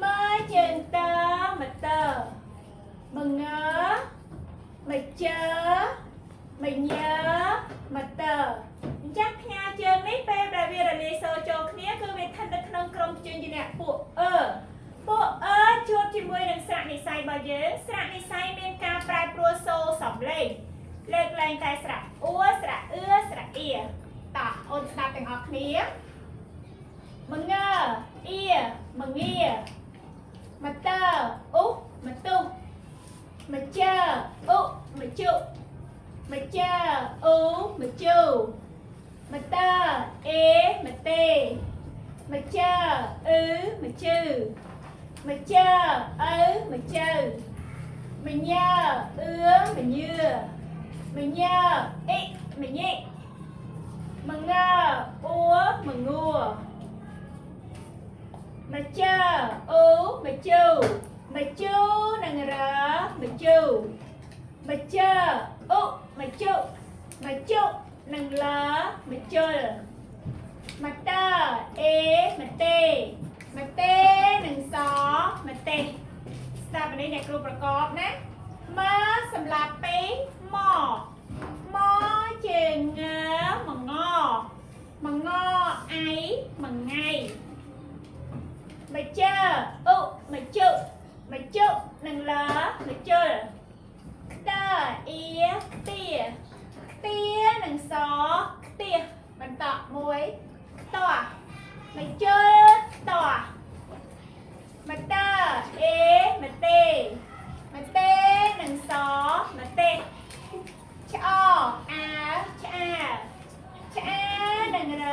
មើជើងតមតមងើមជើមញើមតអញ្ចឹងផ្ញើជើងនេះពេលដែលវារលាយសូរចូលគ្នាគឺវាស្ថិតនៅក្នុងក្រុមព្យញ្ជនៈពួកអឺពួកអឺជួបជាមួយនឹងស្រៈនិស័យរបស់យើងស្រៈនិស័យមានការប្រែប្រួលសូរសំឡេងលើកលែងតែស្រៈអួស្រៈអឺស្រៈអៀតោះអូនស្ដាប់ទាំងអស់គ្នាមងើអៀមងាមតើអ៊ុមទុមជើអ៊ុមជុមជើអ៊ូមជូមតើអេមទេមជើអឺមជឺមជើអើមជើមញើអឺមញឿមញើអ៊ីមញិមងើអ៊ូមងួមជើអ៊ូមជូមជូនឹងរមជូមជើអ៊ុមជុមជុនឹងលមជុលមតើអេមទេមទេនឹងសមទេស្ដាប់នេះអ្នកគ្រូប្រកបណាមើសម្រាប់ពីមកមកជើងងមងមងអៃមងៃមជើអ៊ុមជុមជុនឹងលមជុលខ្ទើអៀខ្ទាខ្ទានឹងសខ្ទះបន្តមួយខ្ទាស់មជុលខ្ទាស់មតើអេមទេមទេនឹងសមទេឆ្អអាឆ្អាឆ្អានឹងរ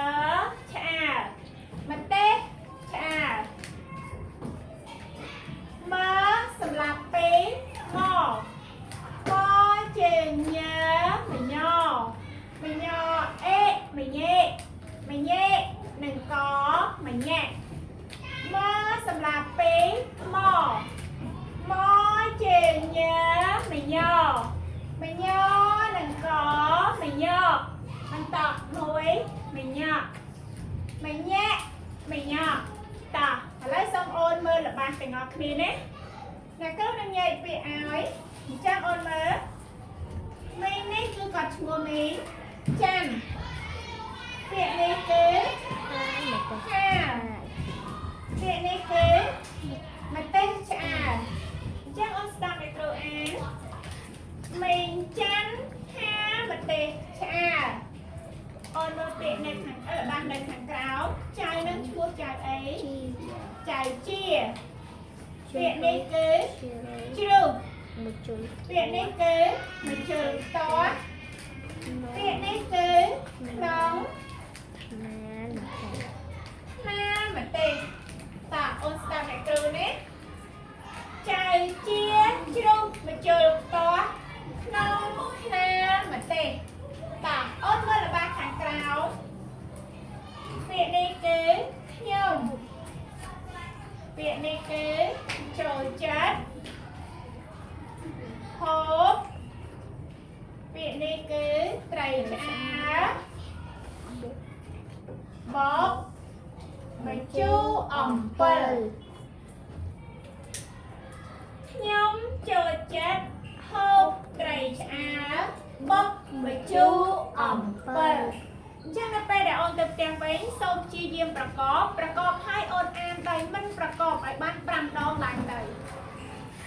ឆ្អាមទេឆ្អាមកសម្រាប់ពេលមកមកជើងញើមញមញអេមញេមញេនឹងកមញ៉ែមកសម្រាប់ពេលមកមកជើងញើមញមញនឹងកមញបន្តមួយមញមញ៉ែមញតោះឥឡូវសូមអូនមើលល្បះទាំងអស់គ្នាណាអ្នកគ្រូនឹងញែកពាក្យឲ្យអញ្ចឹងអូនមើលមីងនេះគឺគាត់ឈ្មោះមីងចាន់ពាក្យនេះគឺ ហា ពាក្យនេះគឺម្ទេសឆ្អើអញ្ចឹងអូនស្ដាប់អ្នកគ្រូអានមីងចាន់ហាម្ទេសឆ្អើអូនមើលពាក្យនៅខាងអឺល្បះនៅខាងក្រោមចៅនឹងឈ្មោះចៅអី ជី ចៅជាពាក្យនេះគឺជ្រូក មកជុល ពាក្យនេះគឺមជុលតោះពាក្យនេះគឺក្នុង ណាន ថ្នាលម្ទេសតើអូនស្ដាប់អ្នកគ្រូនេះចៅជាជ្រូកម្ជុលតោះក្នុងថ្នាលម្ទេសតើអូនមើលល្បះខាងក្រៅពាក្យនេះគឺខ្ញុំពាក្យនេះគឺចូលចិត្តហូបពាក្យនេះគឺត្រីឆ្អើរបកម្ជូរអំពិលខ្ញុំចូលចិត្តហូបត្រីឆ្អើបុកម្ជូរអំពិលអញ្ចឹងនៅពេលដែលអូនទៅផ្ទះវិញសូមព្យាយាមប្រកបប្រកបឲ្យអូនអានដោយមិនប្រកបឲ្យបាន5ដងឡើងទៅ